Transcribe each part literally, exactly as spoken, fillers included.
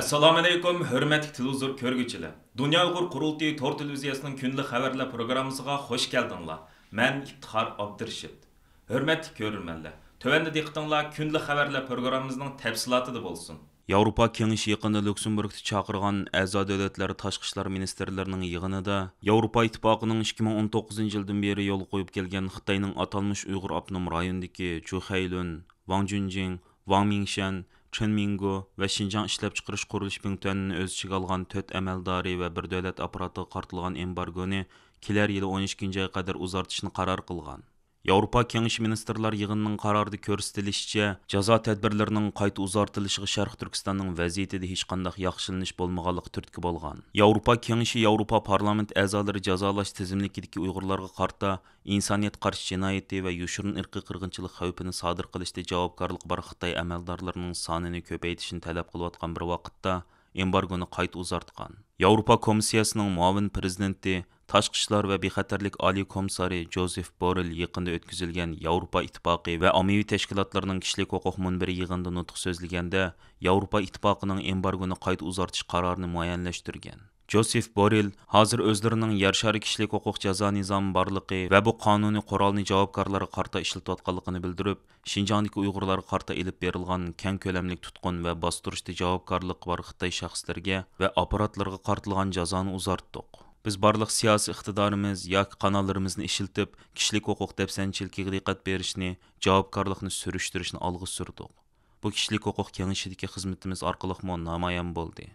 ئەسسالامۇئەلەيكۇم، ھۆرمەتلىك تېلېۋىزور كۆرگۈچىلەر! دۇنيا ئۇيغۇر قۇرۇلتىيى تور تېلېۋىزىيەسىنىڭ كۈندىلىك خەۋەرلەر پروگراممىسىغا خۇش كەلدىڭلار. مەن ئىپتىخار ئابدۇرېشىت. ھۆرمەتلىك كۆرۈرمەنلەر، تۆۋەندە دىققىتىڭلار كۈندىلىك خەۋەرلەر پروگراممىمىزنىڭ تەپسىلاتىدا بولسۇن. ياۋروپا كېڭىشى يېقىندا ليۇكسېمبۇرگتا چاقىرغان ئەزا دۆلەتلەر تاشقى ئىشلار مىنىستىرلىرىنىڭ يىغىنىدا ياۋروپا ئىتتىپاقىنىڭ ئىككى مىڭ ئون توققۇزىنچى يىلدىن بېرى يولغا قويۇپ كەلگەن خىتاينىڭ ئاتالمىش ئۇيغۇر ئاپتونوم رايونىدىكى جۇخەيلۈن، ۋاڭ جۈنجىڭ، ۋاڭ مىڭشەن، چېن مىڭگو ۋە شىنجاڭ ئىشلەپچىقىرىش قۇرۇلۇش بىڭتۈەنىنى ئۆز ئىچىگە ئالغان تۆت ئەمەلدارى ۋە بىر دۆلەت ئاپپاراتىغا قارىتىلغان ئېمبارگونى كېلەر يىلى ئون ئىككىنچى ئايغا قەدەر ئۇزارتىشنى قارار قىلغان. ياۋروپا كېڭىشى مىنىستىرلار يىغىنىنىڭ قارارىدا كۆرسىتىلىشىچە، جازا تەدبىرلىرىنىڭ قايتا ئۇزارتىلىشىغا شەرقىي تۈركىستاننىڭ ۋەزىيىتىدە ھېچقانداق ياخشىلىنىش بولمىغانلىقى تۈرتكە بولغان. ياۋروپا كېڭىشى ياۋروپا پارلامېنت ئەزالىرى جازالاش تىزىملىكىدىكى ئۇيغۇرلارغا قارىتا ئىنسانىيەتكە قارشى جىنايىتى ۋە يوشۇرۇن ئىرقىي قىرغىنچىلىق خەۋپىنى سادىر قىلىشتا جاۋابكارلىقى بار خىتاي ئەمەلدارلىرىنىڭ سانىنى كۆپەيتىشنى تەلەپ قىلىۋاتقان بىر ۋاقىتتا، ئېمبارگونى قايتا ئۇزارتقان. ياۋروپا كومىسسىيەسىنىڭ مۇئاۋىن پرېزىدېنتى، تاشقى ئىشلار ۋە بىخەتەرلىك ئالىي كومىسسارى جوزېف بوررېل يېقىندا ئۆتكۈزۈلگەن ياۋروپا ئىتتىپاقى ۋە ئاممىۋى تەشكىلاتلىرىنىڭ كىشىلىك ھوقۇق مۇنبىرى يىغىنىدا نۇتۇق سۆزلىگەندە، ياۋروپا ئىتتىپاقىنىڭ ئېمبارگونى قايتا ئۇزارتىش قارارىنى مۇئەييەنلەشتۈرگەن. جوزېف بوررېل ھازىر ئۆزلىرىنىڭ يەر شارى كىشىلىك ھوقۇق جازا نىزامى بارلىقى ۋە بۇ قانۇنىي قورالنى جاۋابكارلارغا قارىتا ئىشلىتىۋاتقانلىقىنى بىلدۈرۈپ، شىنجاڭدىكى ئۇيغۇرلارغا قارىتا ئېلىپ بېرىلغان كەڭ كۆلەملىك تۇتقۇن ۋە باستۇرۇشتا جاۋابكارلىقى بار خىتاي شەخسلىرىگە ۋە ئاپپاراتلىرىغا قارىتىلغان جازانى ئۇزارتتۇق. بىز بارلىق سىياسىي ئىقتىدارىمىز ياكى قاناللىرىمىزنى ئىشلىتىپ، كىشىلىك ھوقۇق دەپسەندىچىلىكىگە دىققەت بېرىشنى، جاۋابكارلىقنى سۈرۈشتۈرۈشنى ئالغا سۈردۇق. بۇ كىشىلىك ھوقۇق كېڭىشىدىكى خىزمىتىمىز ئارقىلىقمۇ نامايان بولدى.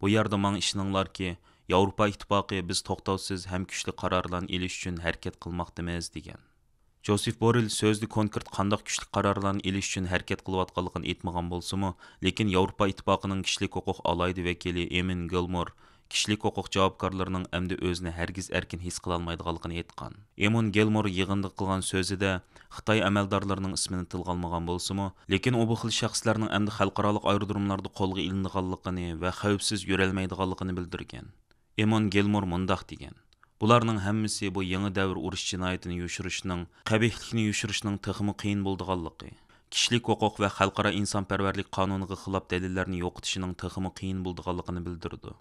بۇ يەردە ماڭا ئىشىنىڭلاركى، ياۋروپا ئىتتىپاقى بىز توختاۋسىز ھەم كۈچلۈك قارارلارنى ئېلىش ئۈچۈن ھەرىكەت قىلماقتىمىز، دېگەن. جوزېف بوررېل سۆزىدە كونكرېت قانداق كۈچلۈك قارارلارنى ئېلىش ئۈچۈن ھەرىكەت قىلىۋاتقانلىقىنى ئېيتمىغان بولسىمۇ، لېكىن ياۋروپا ئىتتىپاقىنىڭ كىشىلىك ھوقۇق ئالاھىدە ۋەكىلى ئېمىن گىلمور كىشىلىك ھوقۇق جاۋابكارلىرىنىڭ ئەمدى ئۆزىنى ھەرگىز ئەركىن ھېس قىلالمايدىغانلىقىنى ئېيتقان. ئېمون گىلمور يىغىندا قىلغان سۆزىدە خىتاي ئەمەلدارلىرىنىڭ ئىسمىنى تىلغا ئالمىغان بولسىمۇ، لېكىن ئۇ بۇ خىل شەخسلەرنىڭ ئەمدى خەلقئارالىق ئايرودروملاردا قولغا ئېلىنىدىغانلىقىنى ۋە خەۋپسىز يۈرەلمەيدىغانلىقىنى بىلدۈرگەن. ئېمون گىلمور مۇنداق دېگەن: بۇلارنىڭ ھەممىسى بۇ يېڭى دەۋر ئۇرۇش جىنايىتىنى يوشۇرۇشنىڭ، قەبىھلىكنى يوشۇرۇشنىڭ تېخىمۇ قىيىن بولىدىغانلىقى، كىشىلىك ھوقۇق ۋە خەلقئارا ئىنسانپەرۋەرلىك قانۇنىغا خىلاپ دەلىللەرنى يوقىتىشنىڭ تېخىمۇ قىيىن بولىدىغانلىقىنى بىلدۈرىدۇ.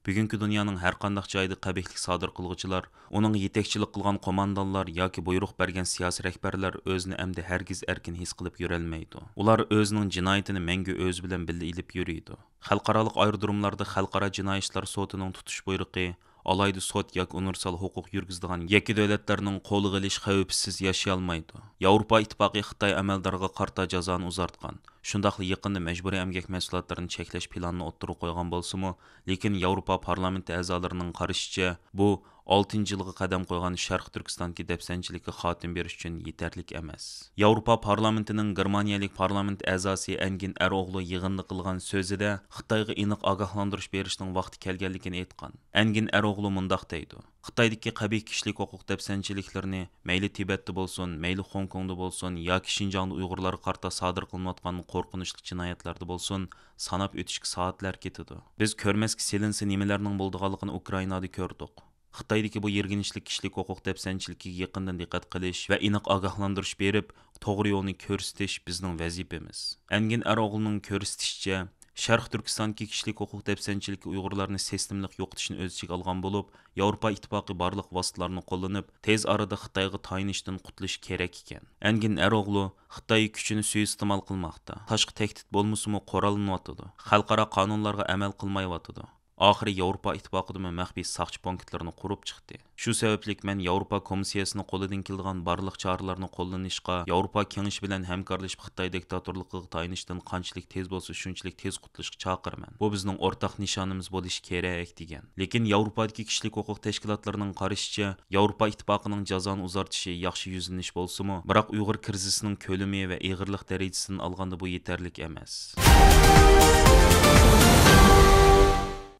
بۈگۈنكى دۇنيانىڭ ھەر قانداق جايىدا قەبىھلىك سادىر قىلغۇچىلار، ئۇنىڭغا يېتەكچىلىك قىلغان قوماندانلار ياكى بۇيرۇق بەرگەن سىياسىي رەھبەرلەر ئۆزىنى ئەمدى ھەرگىز ئەركىن ھېس قىلىپ يۈرەلمەيدۇ. ئۇلار ئۆزىنىڭ جىنايىتىنى مەڭگۈ ئۆزى بىلەن بىللە ئېلىپ يۈرىدۇ. خەلقئارالىق ئايرودروملاردا خەلقئارا جىنايى ئىشلار سوتىنىڭ تۇتۇش بۇيرۇقى، ئالاھىدە سوت ياكى ئۇنىۋېرسال ھوقۇق يۈرگۈزىدىغان يەككە دۆلەتلەرنىڭ قولىغا ئېلىش خەۋپسىز ياشىيالمايدۇ. ياۋروپا ئىتتىپاقى خىتاي ئەمەلدارىغا قارىتا جازانى ئۇزارتقان، شۇنداقلا يېقىندا مەجبۇرىي ئەمگەك مەھسۇلاتلىرىنى چەكلەش پىلانىنى ئوتتۇرىغا قويغان بولسىمۇ، لېكىن ياۋروپا پارلامېنتى ئەزالىرىنىڭ قارىشىچە، بۇ ئالتىنچى يىلغا قەدەم قويغان شەرقىي تۈركىستاندىكى دەپسەندىچىلىككە خاتىمە بېرىش ئۈچۈن يېتەرلىك ئەمەس. ياۋروپا پارلامېنتىنىڭ گېرمانىيەلىك پارلامېنت ئەزاسى ئەنگىن ئەرئوغلۇ يىغىندا قىلغان سۆزىدە خىتايغا ئېنىق ئاگاھلاندۇرۇش بېرىشنىڭ ۋاقتى كەلگەنلىكىنى ئېيتقان. ئەنگىن ئەرئوغلۇ مۇنداق دەيدۇ: خىتايدىكى قەبىھ كىشىلىك ھوقۇق دەپسەندىچىلىكلىرىنى مەيلى تىبەتتە بولسۇن، مەيلى خوڭكوڭدا بولسۇن ياكى شىنجاڭدا ئۇيغۇرلارغا قارىتا سادىر قىلىنىۋاتقان قورقۇنچلۇق جىنايەتلەردە بولسۇن، ساناپ ئۆتۈشكە سائەتلەر كېتىدۇ. بىز كۆرمەسكە سېلىنسا نېمىلەرنىڭ بولىدىغانلىقىنى ئۇكرائىنادا كۆردۇق. خىتايدىكى بۇ يىرگىنچلىك كىشىلىك ھوقۇق دەپسەندىچىلىكىگە يېقىندىن دىققەت قىلىش ۋە ئېنىق ئاگاھلاندۇرۇش بېرىپ، توغرا يولنى كۆرسىتىش بىزنىڭ ۋەزىپىمىز. ئەنگىن ئەرئوغلۇنىڭ كۆرسىتىشىچە، شەرقىي تۈركىستاندىكى كىشىلىك ھوقۇق دەپسەندىچىلىكى ئۇيغۇرلارنى سىستېمىلىق يوقىتىشنى ئۆز ئىچىگە ئالغان بولۇپ، ياۋروپا ئىتتىپاقى بارلىق ۋاسىتىلارنى قوللىنىپ، تېز ئارىدا خىتايغا تايىنىشتىن قۇتۇلۇشى كېرەك ئىكەن. ئەنگىن ئەرئوغلۇ خىتاي كۈچىنى سۇيىئىستېمال قىلماقتا، تاشقى تەھدىت بولمىسىمۇ قوراللىنىۋاتىدۇ، خەلقئارا قانۇنلارغا ئەمەل قىلمايۋاتىدۇ. ئاخىرى ياۋروپا ئىتتىپاقىدىمۇ مەخپىي ساقچى پونكىتلىرىنى قۇرۇپ چىقتى. شۇ سەۋەبلىك مەن ياۋروپا كومىسسىيەسىنىڭ قولىدىن كېلىدىغان بارلىق چارىلەرنى قوللىنىشقا، ياۋروپا كېڭىشى بىلەن ھەمكارلىشىپ خىتاي دىكتاتورلۇقىغا تايىنىشتىن قانچىلىك تېز بولسا شۇنچىلىك تېز قۇتۇلۇشقا چاقىرىمەن. بۇ بىزنىڭ ئورتاق نىشانىمىز بولۇشى كېرەك، دېگەن. لېكىن ياۋروپادىكى كىشىلىك ھوقۇق تەشكىلاتلىرىنىڭ قارىشىچە، ياۋروپا ئىتتىپاقىنىڭ جازانى ئۇزارتىشى ياخشى يۈزلىنىش بولسىمۇ، بىراق ئۇيغۇر كىرىزىسىنىڭ كۆلىمى ۋە ئېغىرلىق دەرىجىسىدىن ئالغاندا بۇ يېتەرلىك ئەمەس.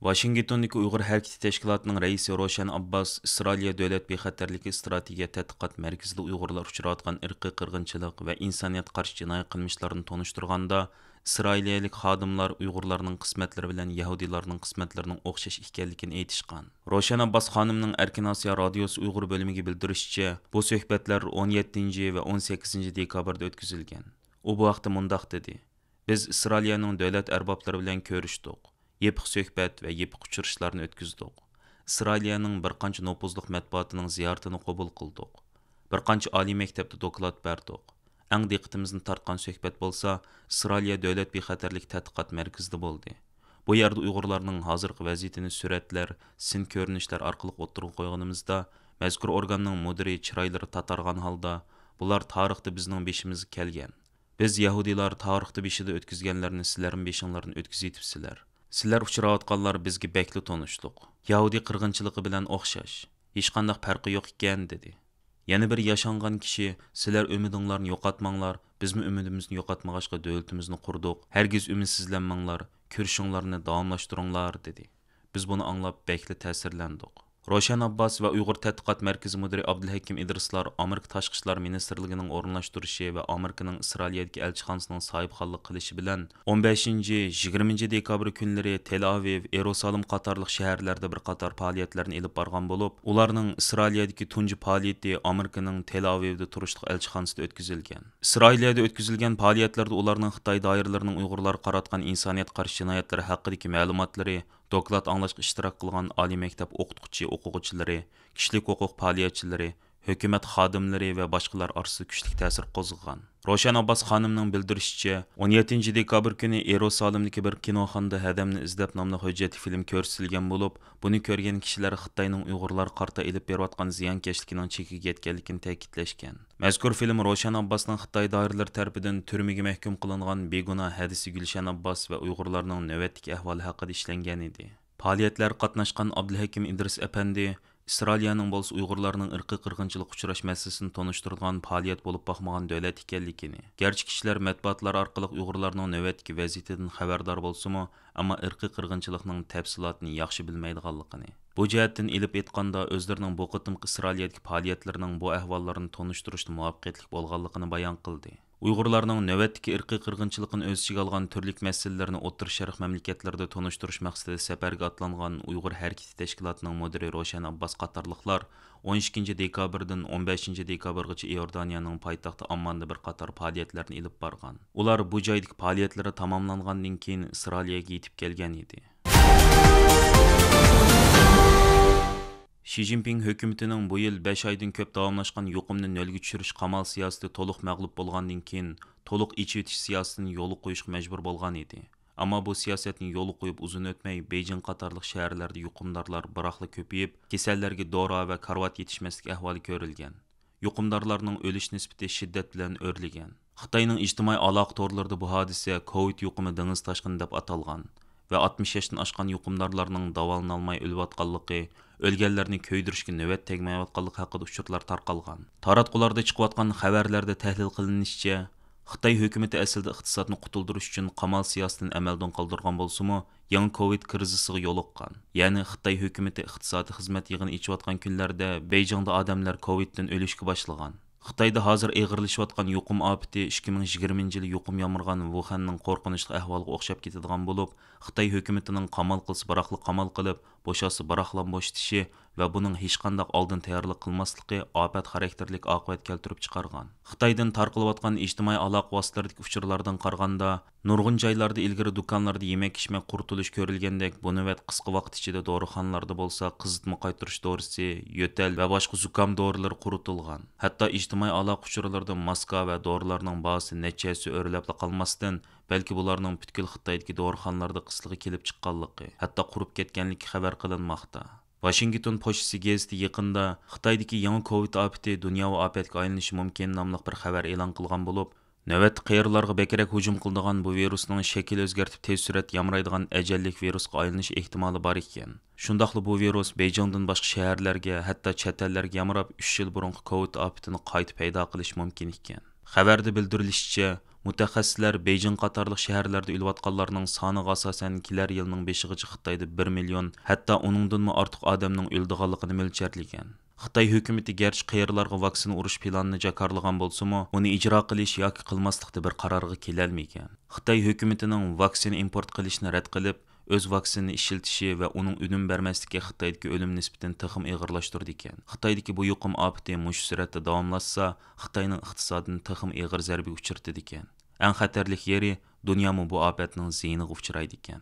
ۋاشىنگتوندىكى ئۇيغۇر ھەرىكىتى تەشكىلاتىنىڭ رەئىسى روشەن ئابباس ئىسرائىلىيە دۆلەت بىخەتەرلىكى ئىستراتېگىيە تەتقىقات مەركىزىدە ئۇيغۇرلار ئۇچراۋاتقان ئىرقىي قىرغىنچىلىق ۋە ئىنسانىيەتكە قارشى جىنايى قىلمىشلارنى تونۇشتۇرغاندا، ئىسرائىلىيەلىك خادىملار ئۇيغۇرلارنىڭ قىسمەتلىرى بىلەن يەھۇدىيلارنىڭ قىسمەتلىرىنىڭ ئوخشاش ئىكەنلىكىنى ئېيتىشقان. روشەن ئابباس خانىمنىڭ ئەركىن ئاسىيا رادىيوسى ئۇيغۇر بۆلۈمىگە بىلدۈرۈشىچە، بۇ سۆھبەتلەر ئون يەتتىنچى ۋە ئون سەككىزىنچى دېكابىردا ئۆتكۈزۈلگەن. ئۇ بۇ ھەقتە مۇنداق دېدى: بىز ئىسرائىلىيەنىڭ دۆلەت ئەربابلىرى بىلەن كۆرۈشتۇق. يېپىق سۆھبەت ۋە يېپىق ئۇچرىشىشلارنى ئۆتكۈزدۇق. ئىسرائىلىيەنىڭ بىر قانچە نوپۇزلۇق مەتبۇئاتىنىڭ زىيارىتىنى قوبۇل قىلدۇق. بىر قانچە ئالىي مەكتەپتە دوكلات بەردۇق. ئەڭ دىققىتىمىزنى تارتقان سۆھبەت بولسا، ئىسرائىلىيە دۆلەت بىخەتەرلىك تەتقىقات مەركىزىدە بولدى. بۇ يەردە ئۇيغۇرلارنىڭ ھازىرقى ۋەزىيىتىنى سۈرەتلەر، سىن كۆرۈنۈشلەر ئارقىلىق ئوتتۇرىغا قويغىنىمىزدا، مەزكۇر ئورگاننىڭ مۇدىرى چىرايلىرى تاتارغان ھالدا، بۇلار تارىختا بىزنىڭ بېشىمىزغا كەلگەن. بىز يەھۇدىيلار تارىختا بېشىدا ئۆتكۈزگەنلەرنى سىلەرمۇ بېشىڭلارنى ئۆتكۈزۈۋېتىپسىلەر. سىلەر ئۇچراۋاتقانلار بىزگە بەكلا تونۇشلۇق. يەھۇدىي قىرغىنچىلىقى بىلەن ئوخشاش. ھېچقانداق پەرقى يوق ئىكەن، دېدى. يەنە بىر ياشانغان كىشى، سىلەر ئۈمىدىڭلارنى يوقاتماڭلار، بىزمۇ ئۈمىدىمىزنى يوقاتمىغاچقا دۆلىتىمىزنى قۇردۇق، ھەرگىز ئۈمىدسىزلەنمەڭلار، كۈرىشىڭلارنى داۋاملاشتۇرۇڭلار، دېدى. بىز بۇنى ئاڭلاپ بەكلا تەسىرلەندۇق. روشەن ئابباس ۋە ئۇيغۇر تەتقىقات مەركىزى مۇدىرى ئابدۇلھەكىم ئىدرىسلار ئامېرىكا تاشقى ئىشلار مىنىستىرلىكىنىڭ ئورۇنلاشتۇرۇشى ۋە ئامېرىكىنىڭ ئىسرائىلىيەدىكى ئەلچىخانىسىنىڭ ساھىبخانلىق قىلىشى بىلەن ئون بەشىنچى، يىگىرمىنچى دېكابىر كۈنلىرى تېل ئاۋىۋ، ئىيېرۇسالىم قاتارلىق شەھەرلەردە بىر قاتار پائالىيەتلەرنى ئېلىپ بارغان بولۇپ، ئۇلارنىڭ ئىسرائىلىيەدىكى تۇنجى پائالىيىتى ئامېرىكىنىڭ تېل ئاۋىۋدا تۇرۇشلۇق ئەلچىخانىسىدا ئۆتكۈزۈلگەن. ئىسرائىلىيەدە ئۆتكۈزۈلگەن پائالىيەتلەردە ئۇلارنىڭ خىتاي دائىرىلىرىنىڭ ئۇيغۇرلارغا قاراتقان ئىنسانىيەتكە قارشى جىنايەتلىرى ھەققىدىكى مەلۇماتلىرى، دوكلات ئاڭلاشقا ئىشتىراك قىلغان ئالىي مەكتەپ ئوقۇتقۇچى ئوقۇغۇچىلىرى، كىشىلىك ھوقۇق پائالىيەتچىلىرى، ھۆكۈمەت خادىملىرى ۋە باشقىلار ئارىسىدا كۈچلۈك تەسىر قوزغىغان. روشەن ئابباس خانىمنىڭ بىلدۈرۈشىچە، ئون يەتتىنچى دېكابىر كۈنى ئىيېرۇسالىمدىكى بىر كىنوخانىدا ھەدەمنى ئىزدەپ ناملىق ھۆججەتلىك فىلىم كۆرسىتىلگەن بولۇپ، بۇنى كۆرگەن كىشىلەر خىتاينىڭ ئۇيغۇرلارغا قارىتا ئېلىپ بېرىۋاتقان زىيانكەشلىكىنىڭ چېكىگە يەتكەنلىكىنى تەكىتلەشكەن. مەزكۇر فىلىم روشەن ئابباسنىڭ خىتاي دائىرىلىرى تەرىپىدىن تۈرمىگە مەھكۇم قىلىنغان بىگۇناھ ھەدىسى گۈلشەن ئابباس ۋە ئۇيغۇرلارنىڭ نۆۋەتتىكى ئەھۋالى ھەققىدە ئىشلەنگەن ئىدى. پائالىيەتلەرگە قاتناشقان ئابدۇلھەكىم ئىدرىس ئەپەندى، ئىسرائىلىيەنىڭ بولسا ئۇيغۇرلارنىڭ ئىرقىي قىرغىنچىلىققا ئۇچراش مەسىلىسىنى تونۇشتۇرىدىغان پائالىيەت بولۇپ باقمىغان دۆلەت ئىكەنلىكىنى، گەرچە كىشىلەر مەتبۇئاتلار ئارقىلىق ئۇيغۇرلارنىڭ نۆۋەتتىكى ۋەزىيىتىدىن خەۋەردار بولسىمۇ، ئەمما ئىرقىي قىرغىنچىلىقنىڭ تەپسىلاتىنى ياخشى بىلمەيدىغانلىقىنى، بۇ جەھەتتىن ئېلىپ ئېيتقاندا، ئۆزلىرىنىڭ بۇ قېتىمقى ئىسرائىلىيەدىكى پائالىيەتلىرىنىڭ بۇ ئەھۋاللارنى تونۇشتۇرۇشتا مۇۋەپپەقىيەتلىك بولغانلىقىنى بايان قىلدى. ئۇيغۇرلارنىڭ نۆۋەتتىكى ئىرقىي قىرغىنچىلىقىنى ئۆز ئىچىگە ئالغان تۈرلۈك مەسىلىلەرنى ئوتتۇرا شەرق مەملىكەتلىرىدە تونۇشتۇرۇش مەقسىتىدە سەپەرگە ئاتلانغان ئۇيغۇر ھەرىكىتى تەشكىلاتىنىڭ مۇدىرى روشەن ئابباس قاتارلىقلار ئون ئىككىنچى دېكابىردىن ئون بەشىنچى دېكابىرغىچە ئىئوردانىيەنىڭ پايتەختى ئامماندا بىر قاتار پائالىيەتلەرنى ئېلىپ بارغان. ئۇلار بۇ جايدىكى پائالىيەتلىرى تاماملانغاندىن كېيىن ئىسرائىلىيەگە يېتىپ كەلگەن ئىدى. شى جىنپىڭ ھۆكۈمىتىنىڭ بۇ يىل بەش ئايدىن كۆپ داۋاملاشقان يۇقۇمنى نۆلگە چۈشۈرۈش قامال سىياسىتى تولۇق مەغلۇپ بولغاندىن كېيىن، تولۇق ئېچىۋېتىش سىياسىتىنى يولغا قويۇشقا مەجبۇر بولغان ئىدى. ئەمما بۇ سىياسەتنى يولغا قويۇپ ئۇزۇن ئۆتمەي، بېيجىڭ قاتارلىق شەھەرلەردە يۇقۇمدارلار بىراقلا كۆپىيىپ، كېسەللەرگە دورا ۋە كارىۋات يېتىشمەسلىك ئەھۋالى كۆرۈلگەن. يۇقۇمدارلارنىڭ ئۆلۈش نىسبىتى شىددەت بىلەن ئۆرلىگەن. خىتاينىڭ ئىجتىمائىي ئالاقە تورلىرىدا بۇ ھادىسە كوۋىد يۇقۇمى دېڭىز تاشقىنى دەپ ئاتالغان ۋە ئاتمىش ياشتىن ئاشقان يۇقۇمدارلارنىڭ داۋالىنالماي ئۆلۈۋاتقانلىقى، ئۆلگەنلەرنى كۆيدۈرۈشكە نۆۋەت تەگمەيۋاتقانلىقى ھەققىدە ئۇچۇرلار تارقالغان. تاراتقۇلاردا چىقىۋاتقان خەۋەرلەردە تەھلىل قىلىنىشىچە، خىتاي ھۆكۈمىتى ئەسلىدە ئىقتىسادنى قۇتۇلدۇرۇش ئۈچۈن قامال سىياسىتىنى ئەمەلدىن قالدۇرغان بولسىمۇ، يېڭى كوۋىد كىرىزىسىغا يولۇققان. يەنى خىتاي ھۆكۈمىتى ئىقتىسادىي خىزمەت يىغىنى ئېچىۋاتقان كۈنلەردە بېيجىڭدا ئادەملەر كوۋىدتىن ئۆلۈشكە باشلىغان. خىتايدا ھازىر ئېغىرلىشىۋاتقان يۇقۇم ئاپىتى ئىككى مىڭ يىگىرمىنچى يىلى يۇقۇم يامرىغان ۋۇخەننىڭ قورقۇنچلۇق ئەھۋالىغا ئوخشاپ كېتىدىغان بولۇپ، خىتاي ھۆكۈمىتىنىڭ قامال قىلسا بىراقلا قامال قىلىپ، بوشاتسا بىراقلا بوشىتىشى ۋە بۇنىڭ ھېچقانداق ئالدىن تەييارلىق قىلماسلىقى ئاپەت خاراكتېرلىك ئاقىۋەت كەلتۈرۈپ چىقارغان. خىتايدىن تارقىلىۋاتقان ئىجتىمائىي ئالاقە ۋاسىتىلىرىدىكى ئۇچۇرلاردىن قارىغاندا، نۇرغۇن جايلاردا ئىلگىرى دۇكانلاردا يېمەك-ئىچمەك قۇرۇتۇلۇش كۆرۈلگەندەك، بۇ نۆۋەت قىسقا ۋاقىت ئىچىدە دورىخانىلاردا بولسا قىزىتما قايتۇرۇش دورىسى، يۆتەل ۋە باشقا زۇكام دورىلىرى قۇرۇتۇلغان. ھەتتا ئىجتىمائىي ئالاقە ئۇچۇرلىرىدا ماسكا ۋە دورىلارنىڭ باھاسى نەچچە ھەسسە ئۆرلەپلا قالماستىن، بەلكى بۇلارنىڭ پۈتكۈل خىتايدىكى دورىخانىلاردا قىسلىقى كېلىپ چىققانلىقى، ھەتتا قۇرۇپ كەتكەنلىكى خەۋەر قىلىنماقتا. ۋاشىنگتون پوچتىسى گېزىتى يېقىندا خىتايدىكى يېڭى كوۋىد ئاپىتى دۇنياۋى ئاپەتكە ئايلىنىشى مۇمكىن ناملىق بىر خەۋەر ئېلان قىلغان بولۇپ، نۆۋەتتە قېرىلارغا بەكرەك ھۇجۇم قىلىدىغان بۇ ۋىرۇسنىڭ شەكىل ئۆزگەرتىپ تېز سۈرئەتتە يامرايدىغان ئەجەللىك ۋىرۇسقا ئايلىنىش ئېھتىمالى بار ئىكەن. شۇنداقلا بۇ ۋىرۇس بېيجىڭدىن باشقا شەھەرلەرگە، ھەتتا چەت ئەللەرگە يامراپ، ئۈچ يىل بۇرۇنقى كوۋىد ئاپىتىنى قايتا پەيدا قىلىشى مۇمكىن ئىكەن. خەۋەردە بىلدۈرۈلۈشىچە، مۇتەخەسسىسلەر بېيجىڭ قاتارلىق شەھەرلەردە ئۆلۈۋاتقانلارنىڭ سانىغا ئاساسەن كېلەر يىلنىڭ بېشىغىچە خىتايدا بىر مىليون، ھەتتا ئۇنىڭدىنمۇ ئارتۇق ئادەمنىڭ ئۆلىدىغانلىقىنى مۆلچەرلىگەن. خىتاي ھۆكۈمىتى گەرچە قېرىلارغا ۋاكسىنا ئۇرۇش پىلانىنى جاكارلىغان بولسىمۇ، ئۇنى ئىجرا قىلىش ياكى قىلماسلىقتا بىر قارارغا كېلەلمىگەن. خىتاي ھۆكۈمىتىنىڭ ۋاكسىنا ئىمپورت قىلىشنى رەت قىلىپ، ئۆز ۋاكسىنىنى ئىشلىتىشى ۋە ئۇنىڭ ئۈنۈم بەرمەسلىكى خىتايدىكى ئۆلۈم نىسبىتىنى تېخىمۇ ئېغىرلاشتۇرىدىكەن. خىتايدىكى بۇ يۇقۇم ئاپىتى مۇشۇ سۈرئەتتە داۋاملاشسا، خىتاينىڭ ئىقتىسادىنى تېخىمۇ ئېغىر زەربىگە ئۇچرىتىدىكەن. ئەڭ خەتەرلىك يېرى، دۇنيامۇ بۇ ئاپەتنىڭ زىيىنىغا ئۇچرايدىكەن.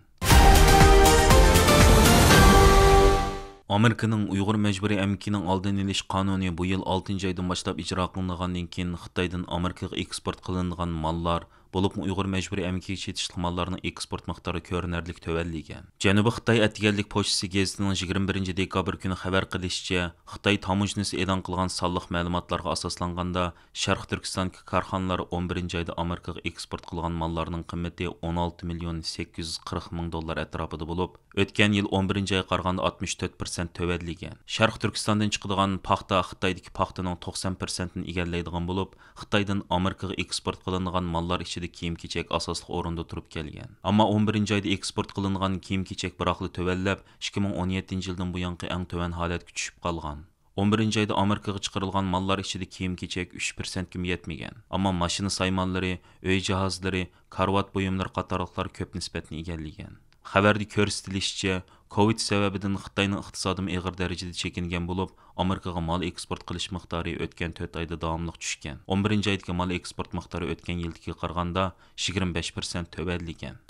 ئامېرىكىنىڭ ئۇيغۇر مەجبۇرىي ئەمگىكىنىڭ ئالدىنى ئېلىش قانۇنى بۇ يىل ئالتىنچى ئايدىن باشلاپ ئىجرا قىلىنغاندىن كېيىن، خىتايدىن ئامېرىكىغا ئېكسپورت قىلىنىدىغان ماللار، بولۇپمۇ ئۇيغۇر مەجبۇرىي ئەمگىكىگە چېتىشلىق ماللارنىڭ ئېكسپورت مىقدارى كۆرۈنەرلىك تۆۋەنلىگەن. جەنۇبىي خىتاي ئەتىگەنلىك پوچتىسى گېزىتىنىڭ يىگىرمە بىرىنچى دېكابىر كۈنى خەۋەر قىلىشىچە، خىتاي تاموژنىسى ئېلان قىلغان سانلىق مەلۇماتلارغا ئاساسلانغاندا، شەرقىي تۈركىستاندىكى كارخانىلار ئون بىرىنچى ئايدا ئامېرىكىغا ئېكسپورت قىلغان ماللارنىڭ قىممىتى ئون ئالتە مىليون سەككىز يۈز قىرىق مىڭ دوللار ئەتراپىدا بولۇپ، ئۆتكەن يىل ئون بىرىنچى ئايغا قارىغاندا ئاتمىش تۆت پىرسەنت تۆۋەنلىگەن. شەرقىي تۈركىستاندىن چىقىدىغان پاختا خىتايدىكى پاختىنىڭ توقسان پىرسەنتىنى ئىگىلەيدىغان بولۇپ، خىتايدىن ئامېرىكىغا ئېكسپورت قىلىنىدىغان ماللار ئىچىدە كىيىم-كېچەك ئاساسلىق ئورۇندا تۇرۇپ كەلگەن. ئەمما ئون بىرىنچى ئايدا ئېكسپورت قىلىنغان كىيىم-كېچەك بىراقلا تۆۋەنلەپ، ئىككى مىڭ ئون يەتتىنچى يىلدىن بۇيانقى ئەڭ تۆۋەن ھالەتكە چۈشۈپ قالغان. ئون بىرىنچى ئايدا ئامېرىكىغا چىقىرىلغان ماللار ئىچىدە كىيىم-كېچەك ئۈچ پىرسەنتكىمۇ يەتمىگەن، ئەمما ماشىنا سايمانلىرى، ئۆي جاھازلىرى، كارىۋات بۇيۇملىرى قاتارلىقلار كۆپ نىسبەتنى ئىگىلىگەن. خەۋەردە كۆرسىتىلىشىچە، كوۋىد سەۋەبىدىن خىتاينىڭ ئىقتىسادىمۇ ئېغىر دەرىجىدە چېكىنگەن بولۇپ، ئامېرىكىغا مال ئېكسپورت قىلىش مىقدارى ئۆتكەن تۆت ئايدا داۋاملىق چۈشكەن. ئون بىرىنچى ئايدىكى مال ئېكسپورت مىقدارى ئۆتكەن يىلدىكىگە قارىغاندا يىگىرمە بەش پىرسەنت تۆۋەنلىگەن.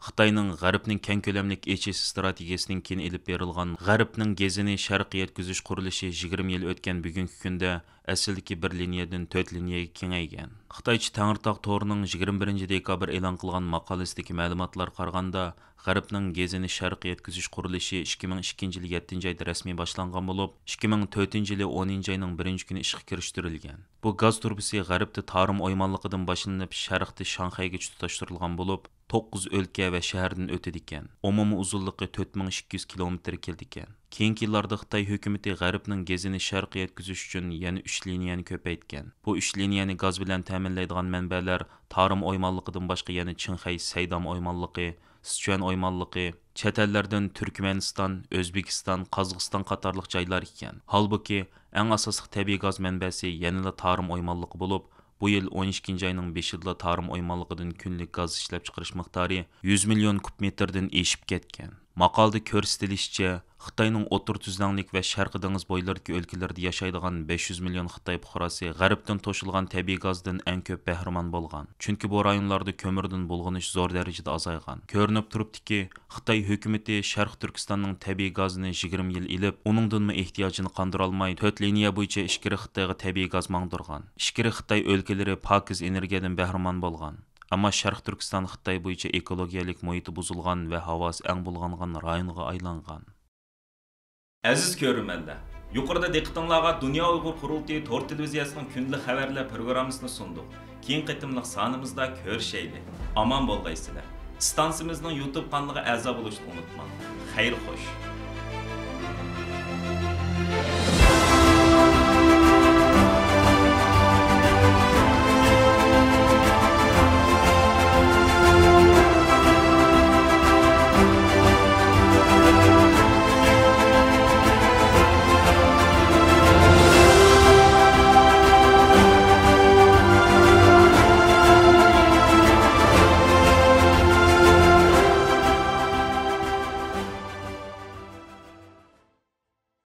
خىتاينىڭ غەربنىڭ كەڭ كۆلەملىك ئېچىش ئىستراتېگىيەسىدىن كېيىن ئېلىپ بېرىلغان غەربنىڭ گېزىنى شەرققە يەتكۈزۈش قۇرۇلۇشى يىگىرمە يىل ئۆتكەن بۈگۈنكى كۈندە ئەسلىدىكى بىر لىنىيەدىن تۆت لىنىيەگە كېڭەيگەن. خىتايچە تەڭرىتاغ تورىنىڭ يىگىرمە بىرىنچى دېكابىر ئېلان قىلغان ماقالىسىدىكى مەلۇماتلارغا قارىغاندا، غەربنىڭ گېزىنى شەرققە يەتكۈزۈش قۇرۇلۇشى ئىككى مىڭ ئىككىنچى يىلى يەتتىنچى ئايدا رەسمىي باشلانغان بولۇپ، ئىككى مىڭ تۆتىنچى يىلى ئونىنچى ئاينىڭ بىرىنچى كۈنى ئىشقا كىرىشتۈرۈلگەن. بۇ گاز تۇرۇبىسى غەربتە تارىم ئويمانلىقىدىن باشلىنىپ، شەرقتە شاڭخەيگىچە تۇتاشتۇرۇلغان بولۇپ، توققۇز ئۆلكە ۋە شەھەردىن ئۆتىدىكەن. ئومۇمىي ئۇزۇنلۇقى تۆت مىڭ ئىككى يۈز كىلومېتىر كېلىدىكەن. كېيىنكى يىللاردا خىتاي ھۆكۈمىتى غەربنىڭ گېزىنى شەرققە يەتكۈزۈش ئۈچۈن يەنە ئۈچ لىنىيەنى كۆپەيتكەن. بۇ ئۈچ لىنىيەنى گاز بىلەن تەمىنلەيدىغان مەنبەلەر تارىم ئويمانلىقىدىن باشقا يەنە چىڭخەي، سەيدام ئويمانلىقى، سىچۈەن ئويمانلىقى، چەت ئەللەردىن تۈركمەنىستان، ئۆزبېكىستان، قازاقىستان قاتارلىق جايلار ئىكەن. ھالبۇكى، ئەڭ ئاساسلىق تەبىئىي گاز مەنبەسى يەنىلا تارىم ئويمانلىقى بولۇپ، بۇ يىل ئون ئىككىنچى ئاينىڭ بېشىدىلا تارىم ئويمانلىقىدىن كۈنلۈك گاز ئىشلەپچىقىرىش مىقدارى يۈز مىليون كۇب مېتىردىن ئېشىپ كەتكەن. ماقالىدە كۆرسىتىلىشىچە، خىتاينىڭ ئوتتۇرا تۈزلەڭلىك ۋە شەرقىي دېڭىز بويلىرىدىكى ئۆلكىلەردە ياشايدىغان بەش يۈز مىليون خىتاي پۇقراسى غەربتىن توشۇلغان تەبىئىي گازدىن ئەڭ كۆپ بەھرىمەن بولغان. چۈنكى بۇ رايونلاردا كۆمۈردىن بۇلغىنىش زور دەرىجىدە ئازايغان. كۆرۈنۈپ تۇرۇپتۇكى، خىتاي ھۆكۈمىتى شەرقىي تۈركىستاننىڭ تەبىئىي گازىنى يىگىرمە يىل ئېلىپ، ئۇنىڭدىنمۇ ئېھتىياجىنى قاندۇرالماي، تۆت لىنىيە بويىچە ئىچكىرى خىتايغا تەبىئىي گاز ماڭدۇرغان. ئىچكىرى خىتاي ئۆلكىلىرى پاكىز ئېنېرگىيەدىن بەھرىمەن بولغان. ئەمما شەرقىي تۈركىستان خىتاي بويىچە ئېكولوگىيەلىك مۇھىتى بۇزۇلغان ۋە ھاۋاسى ئەڭ بۇلغانغان رايونغا ئايلانغان. ئەزىز كۆرۈرمەنلەر، يۇقىرىدا دىققىتىڭلارغا دۇنيا ئۇيغۇر قۇرۇلتىيى تور تېلېۋىزىيەسىنىڭ كۈندىلىك خەۋەرلەر پروگراممىسىنى سۇندۇق. كېيىنكى قېتىملىق سانىمىزدا كۆرۈشەيلى. ئامان بولغايسىلەر. ئىستانسىمىزنىڭ يۇتۇب قانىلىغا ئەزا بولۇشنى ئۇنتۇماڭ. خەير خوش.